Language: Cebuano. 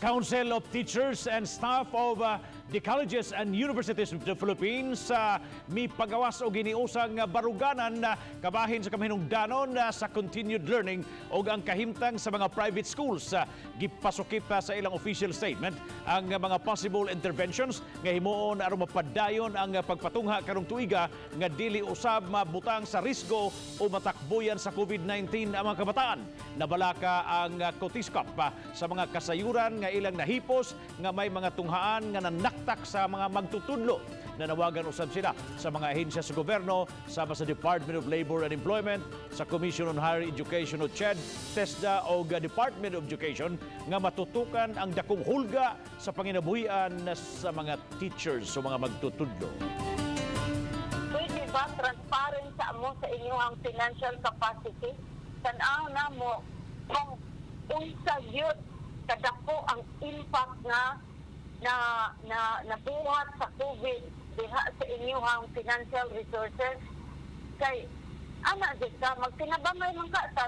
Council of Teachers and Staff of the Colleges and Universities of the Philippines mipagawas og giniusang baruganan kabahin sa kamahinungdanon sa continued learning og ang kahimtang sa mga private schools. Gipasukip sa ilang official statement ang mga possible interventions nga himuon aron mapadayon ang pagpatungha karong tuiga nga dili usab mabutang sa risgo o matakboyan sa COVID-19 ang mga kabataan. Nabalaka ang COTISCOP sa mga kasayuran nga ilang nahipos nga may mga tunghaan nga nanaktak sa mga magtutudlo. Nanawagan usab sila sa mga ahensya sa gobyerno sama sa Department of Labor and Employment, sa Commission on Higher Education o CHED, TESDA o Department of Education nga matutukan ang dakong hulga sa panginabuhian sa mga teachers o mga magtutudlo. Pwede ba transparent sa mo sa inyong financial capacity? Tanaw na mo kung unsa gyud kadako ang impact nga na na nabuhat sa COVID diha sa inyong financial resources, kay ana gyud ka magtinabangay man ka sa